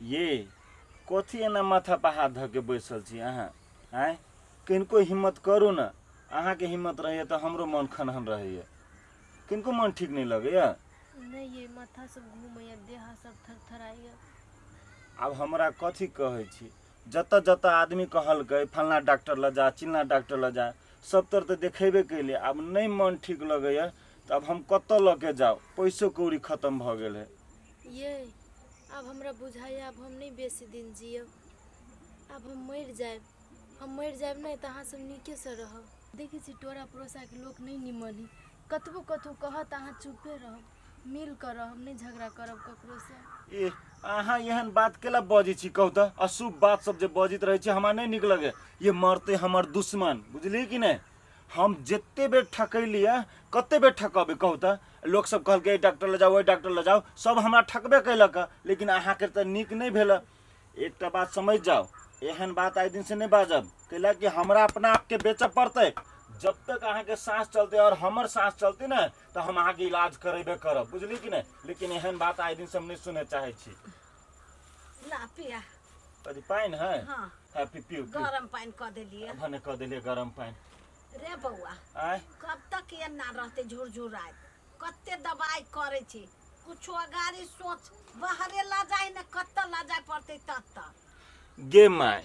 ये कथी एना माथा पर हाथ धऽ के बैसल छी अहाँ आँय किनको हिम्मत करू ने अहाँके हिम्मत रहैए तऽ हमरो मन खनहन रहैए किनको मन ठीक नहि लगैए नहि ये माथा सब घूमैया देह हाथ सब थरथराइया आब हमरा कथी कहै छी जतऽ जतऽ आदमी कहलकै फल्लाँ डॉक्टर लग जा चिल्लाँ डॉक्टर लग जा सब तर तऽ देखेबे केलियै आब नहि मन ठीक लगैए तऽ आब हम कतऽ लऽ के जाउ पैसो कौड़ी खतम भऽ गेल है ये आब हमरा बुझाइए आब हम नहि बेसी दिन जियब आब हम मरि जायब हम मरि जायब नहि तऽ अहाँसभ नीकेसँ रहब देखै छी टोला पड़ोसाके लोक नहि निमन हइ कतबो कतहु कहत अहाँ चुपे रहब मिल कऽ रहब नहि झगड़ा करब ककरोसँ ए अहाँ एहन बात केला बजै छी कहू तऽ अशुभ बात सब जे बजैत रहै छी हमरा नहि नीक लगै ये मरते हमर दुश्मन बुझलियै कि नहि हम जते बेर ठकैलियै कते बेर ठकबै कहू तऽ लोक सब कहलकै एहि डॉक्टर लग जाउ ओहि डॉक्टर लग जाउ सब हमरा ठकबे केलक लेकिन अहाँके तऽ नीक नहि भेल एकटा बात समझ जाउ एहन बात आइ दिन से नहि बाजब कैला कि हमरा अपना आपके बेचऽ पड़तै जब तक अहाँके साँस चलतै और हमर साँस चलतै ने तऽ हम अहाँके इलाज करेबे करब बुझली कि नहि लेकिन एहन बात आइ दिन से हम नहि सुनऽ चाहै छी ला पिया कथी पानि है हाँ हाँ पी पिउ पिउ गरम पानि कऽ देलियै भने कऽ देलियै गरम पानि रे बौआ आँय कब तक एना रहतै झुरझुराइत कते दबाइ करै छी कुछो अगाड़ी सोच बाहरे ला जाय ने कतऽ ला जाय पड़तै ततऽ गे माय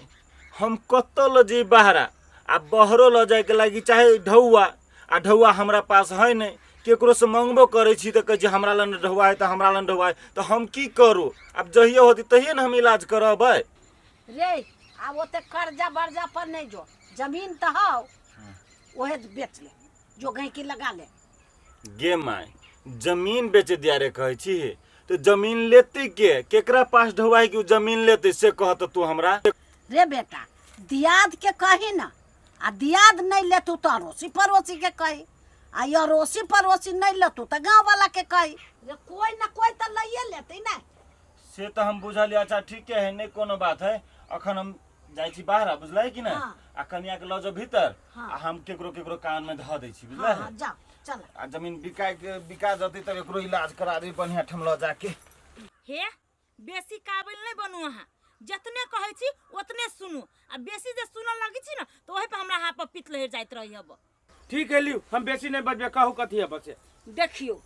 हम कतऽ लऽ जइए बहरा आ बहरो लऽ जायके लागी चाहे ढौआ आ ढौआ हमरा पास है नहि केकरोसँ मंगबो करै छी तऽ कहै छै हमरा लग ढौआ है तऽ हमरा लग ढौआ है तऽ हम की करू आब जहिये होतै तहिये ने हम इलाज करबै रे आब ओते कर्जा बर्जा पर नहि जो जमीन तऽ हौ ओहे बेच ले जो गैंकी लगा ले गे माय जमीन बेचे दियारे कहै छी तऽ जमीन लेतै के केकरा पास ढौआ है कि ओ जमीन लेतै से कह तऽ तू हमरा रे बेटा दियाद के कही ना आ दियाद नहीं लेतू तो अड़ोसी पड़ोसी के कही आ ये अड़ोसी पड़ोसी नहीं लेतू तो गाँव वाला के कही रे कोई ना कोई तो लइए लेते ना से तऽ हम बुझलियै अच्छा ठीके है नहि कोनो बात है अखन हम जाइ छी बाहर बुझलै कि नहि हाँ। आ कनिया के लऽ जाउ भीतर हाँ। आ हम केकरो केकरो कान में धऽ दै छी बुझलै हाँ हाँ जाओ चल आ जमीन बिका के बिका जतै तब एकरो इलाज करा देबै बढ़िया ठाम लऽ जाके हे बेसी काबिल नहि बनू अहाँ जतने कहै छी ओतने सुनू आ बेसी जे सुनऽ लगै छी ने तऽ ओहि पर हमरा हाथ पर पित लहरि जाइत रहै हब ठीक है लियौ हम बेसी नहीं बजबे कहू कथी है बचे देखियो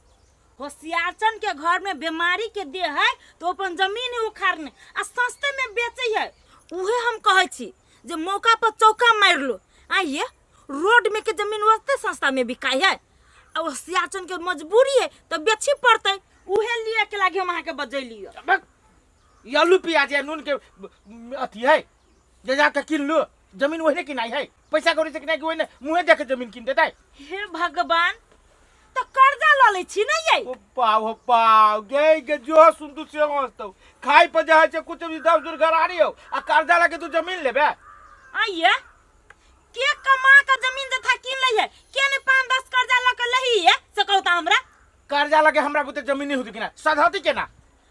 होशियारचन के घर में बीमारी के दे है तो अपन जमीन ही उखाड़ने आ सस्ते में बेचे है उहे हम कहै छी जे मौका पर चौका मारि लो आइए रोड में के जमीन ओते सस्ता में बिकाई है आ होशियारचन के मजबूरी है तो बेची पड़तै उहे लिए के लागी हम अहाँके बजैली बक, ई आलू प्याज या नून के अथी है जे जाके किन लो जमीन वही किनाई है पैसा कौड़ी से किनाई कि वही मुँहे देख के जमीन किन देता है हे भगवान तो कर्जा लऽ लै छी ने ये ओ पाव हो पाव गे गे जो सुन तू से हंसतौ खाई पर जाय छै कुछ भी दस दूर घर आ रही हो आ कर्जा लगे तू जमीन लेबे आइए के कमा के जमीन जथा कीन लै है के ने पाँच दस कर्जा लऽ के लही है से कहू तऽ हमरा कर्जा लगे हमरा बुते जमीन नहीं होती केना सधती केना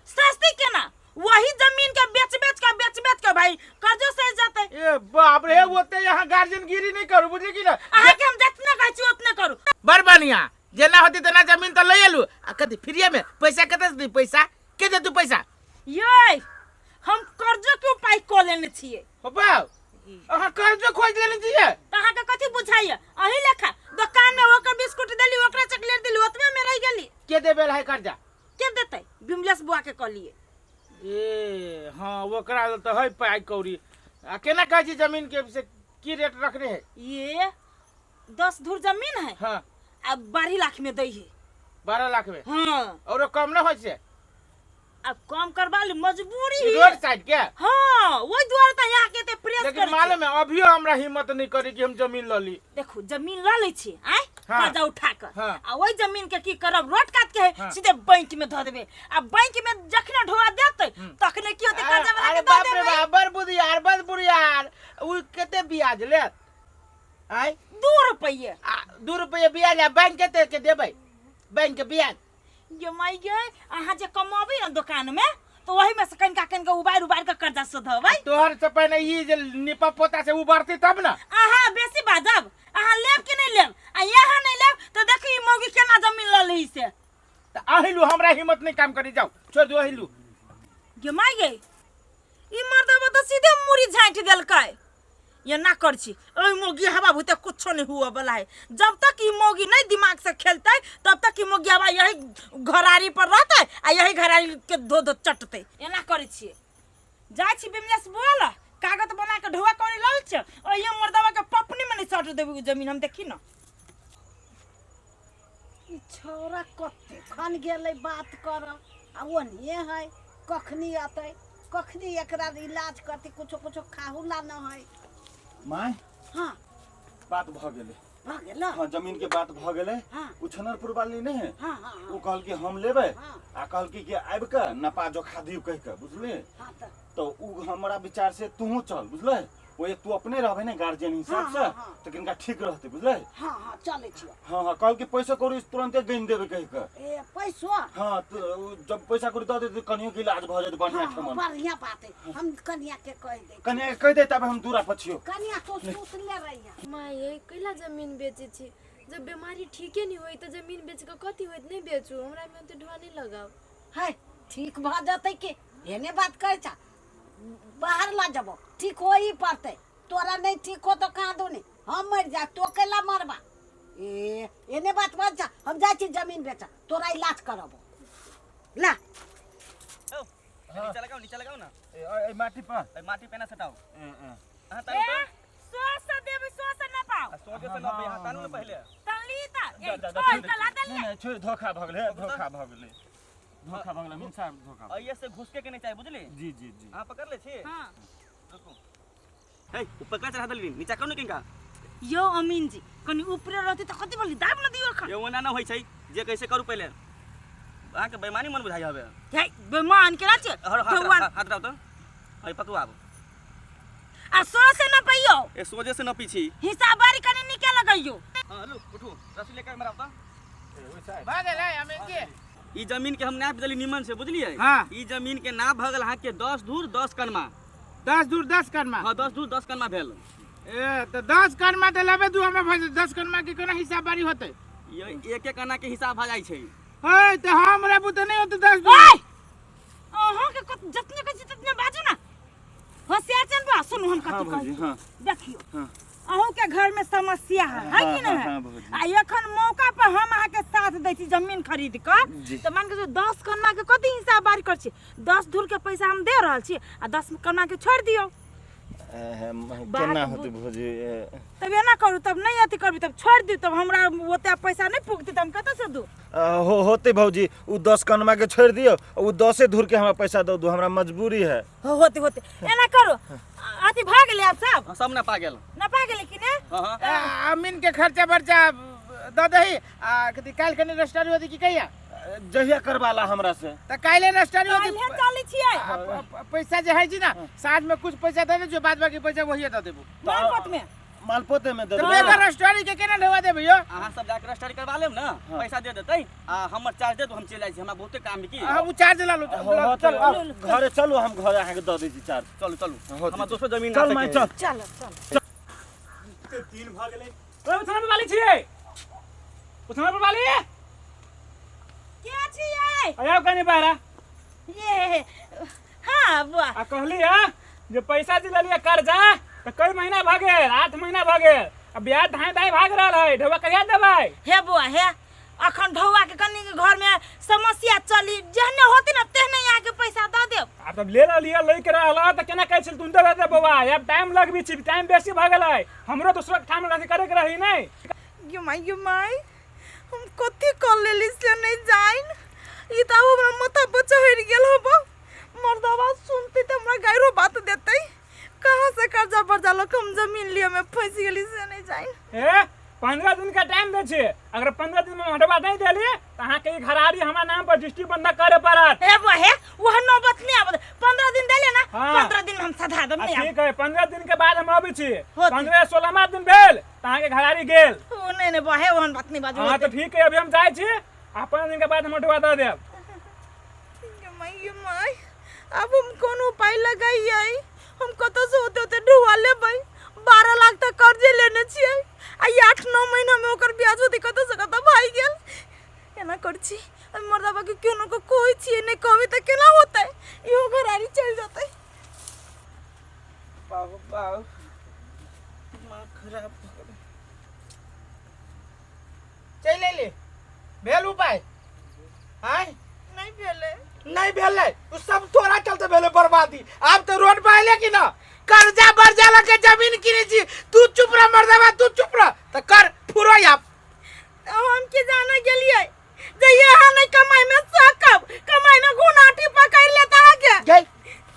सस्ती केना वही जमीन के बेच बेच के बेच बेच के भाई कर्जो सह जाते ए बाप रे ओते यहाँ गार्जियन गिरी नहीं करू बुझली कि ना अहाँ के हम जितना कहै छी उतने करू बड़ बढ़िया जेना होती तेना जमीन तो ले एलू आ कथी फ्रीए में पैसा कते से दी पैसा के दे तू पैसा ये हम कर्जो के उपाय कऽ लेने छियै हो बाप अहाँ कर्जो खोज लेने छियै तऽ अहाँके कथी बुझाइए अही लेखा दोकान में ओकर बिस्कुट देली ओकरा चॉकलेट देली ओतबे में रहि गेली के देबे है कर्जा के देतै बिमलेश बुआ के कहलिए ए हाँ ओकरा लग तऽ है पाइ कौड़ी आ केना कहै छी जमीन के से की रेट रखने है ये 10 धुर जमीन है हाँ आ 12 लाख में दै है 12 लाख में हाँ और कम ना होइ छै अब कम करवा ली मजबूरी है रोड साइड के हाँ वही दुआरे तऽ यहाँ के एते प्रेस लेकिन करै छी। मालूम है अभियो हमरा हिम्मत नहीं करी कि हम जमीन ल ली देखू जमीन लऽ लै छी आँय हाँ। कर्जा उठा कऽ हाँ। आ ओहि जमीन के की करब रोड काट के है हाँ। सीधे बैंक में धऽ देबै आ बैंक में जखने ढोआ देतै तखने की होतै कर्जा वाला अरे के दऽ बाप रे देबै बाप बड़ बुधियार बड़ बुधियार उ कते ब्याज लेत आय 2 रुपये आ 2 रुपये ब्याज आ बैंक कते के देबै बैंक के ब्याज ये माय गे अहाँ जे कमाबै ने दोकान में तो वही में से कनिका कनिका उबारि उबारि कऽ कर्जा सधबै तोहर से पहिने ई जे निपा पोता से उबरती तब ना अहाँ बेसी बाजब अहाँ लेब कि नहि लेब आ यहाँ नहि लेब तऽ देखू ई मौगी केना जमीन लऽ ली से तऽ अहिलू हमरा हिम्मत नहीं काम करी जाओ छोड़ दो अहिलू गे माय गे ई मर्दबा तऽ सीधे मुड़ी झाँटि देलकै। ये ना कर छी ओहि मौगी हवा भूते कुछो नहीं हुआ वाला है। जब तक ई मौगी नहीं दिमाग से खेलते तब तक ई मौगी हवा यही घरारी पर रहते आ यही घरारी के धो धो चटते। एना करै छियै, जाइ छी बिमलेश बुआ ल कागज बना के ढोआ कौड़ी लऽ छै, ओहि मर्दबा के पपनी में नहीं सट देबी उ जमीन, हम देखी न। ई छौड़ा कते खन गेलै बात कर आ ओनिए है, कखनी अतै कखनी एकरा इलाज करती, कुछो कुछो खाहू ला न है। My हाँ बात भऽ गेलै। भऽ गेल? हाँ जमीन के बात भऽ गेलै। हाँ। उ छनरपुर वाली नहीं है, हाँ हाँ हाँ उ कहलकी हम लेबै हाँ। आ कहलकी कि आबि कऽ नपा जोखा दियौ कहि कऽ, बुझलियै? हाँ तऽ तो उ हमरा विचार से तूहू चल, बुझलै? ओए तू अपने रहबे ने गार्जियन हिसाब हाँ, से हाँ, हाँ। तऽ किनका ठीक रहतै, बुझलै? हाँ हाँ चलै छियौ। हाँ हाँ कहलकी पैसा कौड़ी तुरंते गिन देबै कहि कऽ। ए पैसो? हाँ तो उ जब पैसा कौड़ी दऽ देतै कनियो के इलाज भऽ जेतै बढ़िया हाँ, हाँ, ठमन। बढ़िया बात है, हम कनिया के कहि दै। कनिया के कहि दे तब हम दूरा पर छियौ। कनिया तो सुतले रहिया। माय ये कैला जमीन बेचै छी? जब बीमारी ठीके नहीं होई तऽ जमीन बेच कऽ कथी होइत? नहीं बेचू, हमरा में ओते ढोआ नहीं लगाउ। है ठीक भऽ जेतै कि एने बात कहै छा? बाहर ला जबो ठीक हो ही पड़तै, तोरा नहीं ठीक हो तो कहाँ दूनी हम मर जा, तो कैला मरबा? ए एने बात मत जा, हम जाइ छी जमीन बेच, तोरा इलाज करबो ला। नीचा लगाओ, नीचा लगाओ ना। ए माटी पर, ए माटी पे ना सटाओ। ए, ए। अहाँ तानू ए सौ सौ देबै, सौ सौ ना पाओ। त सोचे से ना यहाँ तानू ना पहले। तनली त ए जा, जा, छोड़ जा, त ला नहीं दलिए। नहीं छोड़, धोखा भऽ गेलै, धोखा भऽ गेलै, धोखा भऽ गेलै मिनसा, धोखा। अइये से घुसके के नहीं चाही, बुझली? जी जी जी। अहाँ पकड़ ले छी? हां रुकू। हे ऊपर का चढ़ा देली, नीचा करू ने किनका? यो अमीन जी कनी ऊपरे रहती त कथी बोली दाब न दियो अखन। ये ओना ना होई छै, जे कैसे करू पहले। अहाँ के बेईमानी मन बुझाइ हवे। हे बेईमान केना छै? हर हाथ भगवान हाथ राव त हई पकड़ू आब। आ सौ से न पइयो। ए सोजे से न पीछी। हिसाब बारी कनी निके लगइयो। हां लू उठू, रस्सी लेकर मराव त। भऽ गेलै अमीन जी? ई जमीन के हम नाप देली निमन से, बुझलियै? हाँ। ई जमीन के नाप भऽ गेल अहाँ के 10 धूर 10 कनमा। 10 धूर 10 कनमा? हाँ 10 धूर 10 कनमा भेल। ए तऽ 10 कनमा तऽ लेबै दू हमे भऽ जेतै, 10 कनमा के कोना हिसाब बारी होतै? ये एक एक आना के हिसाब भऽ जाइ छै। है तऽ हम रहबू तऽ नहि होतै 10 धूर। ओए अहाँ के जतने कहै छी ततने बाजू ना। होशियार चल बा, सुनू हम हाँ कथी भौजी कहै। हाँ देखियो हाँ। अहूँ के घर में समस्या है, है कि हाँ, नहीं? हाँ, भौजी। आ एखन मौका पर हम अहाँ के साथ दै छी जमीन खरीद कऽ, जी। तऽ मान के चलू 10 कनमा के कथी हिसाब बारी करै छी? 10 धूर के पैसा हम दे रहल छी आ 10 कनमा के छोड़ि दियौ। केना होतै भौजी? तब एना करू, तब नहीं अथी करबी तब छोड़ि दियौ, तब हमरा ओते पैसा नहीं पुगतै तऽ हम कतऽ से दू? हो होतै भौजी, उ 10 कनमा के छोड़ि दियौ, उ 10 धूर के हमरा पैसा दऽ दू, हमरा मजबूरी है। हो होते होते एना करू, अथी भऽ गेलै आब सब? हाँ, सब नपा गेल। नपा गेलै कि ने? हाँ हाँ। आ, अमीन के खर्चा बर्चा दऽ दही आ कथी काल्हि कनि रजिस्ट्री होती कि कहिया? जहिया करवाला हमरा से। तऽ काल्हि रजिस्ट्री होती। काल्हे चलै छियै। आ, पैसा जे है छी ना, साँझ में कुछ पैसा दे दे, बाद बाकी पैसा वही दऽ देबू। मालपोत में? मालपोते में दे तऽ देबै। बेगर रजिस्ट्री के केना ढेवा देबै यौ? अहाँ सब जाके रजिस्ट्री करवा लेब ना, पैसा दे देतै आ हमर चार्ज दे दू, हम चलि जाइ छी, हमरा बहुते काम है की। हाँ उ चार्ज ला लू। हो, हो, चल चल, घरे चलू, हम घरे अहाँके दऽ दै छी चार्ज। चलू चलू, हो, हमरा दोसर जमीन चल नापै माय के चल। है। चल चल। तीन भऽ गेलै। ओए उठना पर वाली छियै, उठना पर वाली के छियै? आयो कनी बाहरा। ये हाँ बुआ। आ कहली है जे पैसा जे लेलियै कर्जा तऽ कई महीना भऽ गेल, 8 महीना भऽ गेल, आ ब्याज धाँइ धाँइ भाग रहल है, ढौआ कहिया देबै? हे बुआ हे, अखन ढौआ के कनी घर में समस्या चली, जेहने होती ना तेहने यहाँ के पैसा दऽ देब। आब तब ले लेलियै, लै के रहल तऽ केना कहै छी तुरंते दऽ दे बौआ, आब टाइम लगबी छी, टाइम बेसी भऽ गेलै, हमरो दोसरो ठाम अथी करे के रही नहि। यो माय यो माय, हम कथी कर लेली से नहीं जाइन, ई तऽ आब हमरा माथा पर चढ़ि गेल हब। मर्दवा सुनते तऽ हमरा गायरो बात देतै, कहाँ से कर्जा बर्जा लऽ कऽ हम जमीन लिअ में फंसि गेली से नहीं जाइन। ए 15 दिन का टाइम दै छियै, अगर 15 दिन में हटवा नहीं देलियै तऽ अहाँके ई घरारी हमरा नाम पर दृष्टि बंधक करे पड़त। हे बुआ हे, वह नौबत नहीं आबत, 15 दिन देले ना, हाँ। 15 दिन में हम सधा देब। आ नहीं ठीक है, 15 दिन के बाद हम अबै छी। होतै। 15 16वां दिन भेल तऽ अहाँके घरारी गेल। ओ नहीं नहीं बुआ हे, ओहन बात नहीं बाजू। हाँ तऽ ठीक है, अभी हम जाइ छी आ 15 दिन के बाद हम हटवा दऽ देब। ये माय ये माय, अब हम कोन उपाय लगाइए? हम कतऽ से होते होते ढुआ लेबै? 12 लाख तक कर्जे लेने छियै आ ई 8-9 महीना में ओकर ब्याज होते कतऽ से कतऽ भागि गेल। एना कर छी मर्दबा के केनो के कहै छियै, नहि कहबै तऽ केना होतै? इहो घरारी चलि जेतै। बाऊ दिमाग खराब भऽ गेलै। चलि अयली भेल उपाय आँय नहि भेलै नहीं भेलै उ सब तोरा चलते भेलै बर्बादी आब तो रोड पर अयले कि ना कर्जा बर्जा लके जमीन किने छी तू चुप रह मर्दबा तू चुप रह त कर फुरो आप हम की जाने गेलियै जे यहाँ नहीं कमाई में सकब कमाई में घुनाटी पकड़ लेता है के गई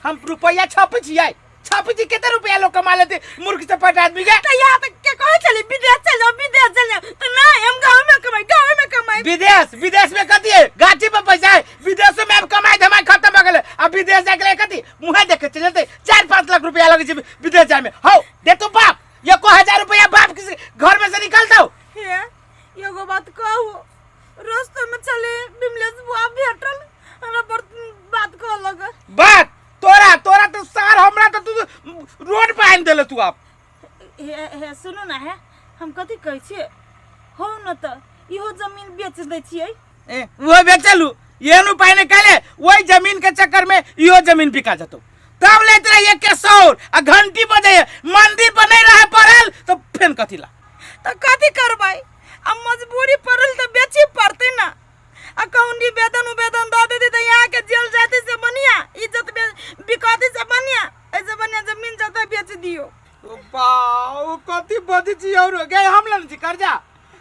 हम रुपया छापै छियै छापै छी कते रुपया लोग कमा लेते मूर्ख चपट आदमी के तो यहाँ तक के कहे चली विदेश चल जाओ विदेश चल जाओ तो नहीं हम गांव में कमाई गांव में कमाई विदेश विदेश में कथी है गाछी पर पैसा है विदेशों में अब कमाई धमाई खत्म हो गेलै अब विदेश जाके लिए कथी मुँहे देखे चल जेतै 4-5 लाख रुपया लगे छै विदेश जाय में हौ दे तू बाप एको हजार रुपया बाप किसी घर में से निकल दो हे एगो बात कहू रस्ते में चले बिमलेश बुआ भेटल हमरा पर बात कह लगे बात तोरा तोरा तो सार हमरा तो तू रोड पर आनि देले तू आप हे हे सुनू ना हे हम कथी कहै छियै हो न तऽ इहो जमीन बेच दै छियै ए वो बेचलू एहन उपाय नहीं कैले वही जमीन के चक्कर में इहो जमीन बिका जतो तब लेत रहिए के सौर आ घंटी बजे मंदिर पर नहीं रहे पड़ल तो फेन कथी ला तऽ कथी करबै आ मजबूरी पड़ल तऽ बेची पड़तै ना आ कहूँ निवेदन उवेदन दऽ देती तऽ यहाँके जेल जाती से बढ़िया इज्जत बिकती से बढ़िया ऐसे बढ़िया जमीन जतऽ बेच दियौ बाऊ कथी बजै छी और गे हम लेने छी कर्जा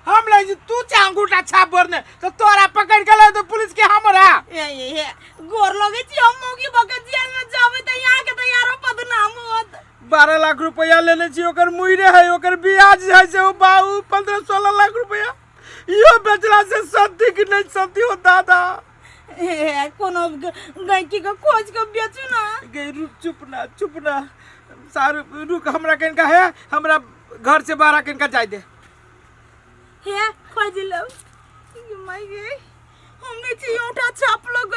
हम ले छी तू चाहे अंगूठा छाप भरने तो तोरा पकड़ के ले तो पुलिस के हमरा ए ए हे गोर लगै छी हम मौगी बके जेल में जाबै तऽ यहाँके तऽ यारो बदनाम होत 12 लाख रुपया लेने छी ओकर मुइरे है ओकर ब्याज है से ओ बाऊ 15-16 लाख रुपया इहो बेचला से सती कि नहीं सती हो दादा हे कोनो गैकी के खोज के बेचू ना गे रुक चुप ना चुप ना सारू रुक हमरा कनका है हमरा घर से बाहर कनका जाय दे हे खोज लो माय गे हमने छी औंठा छाप लगल।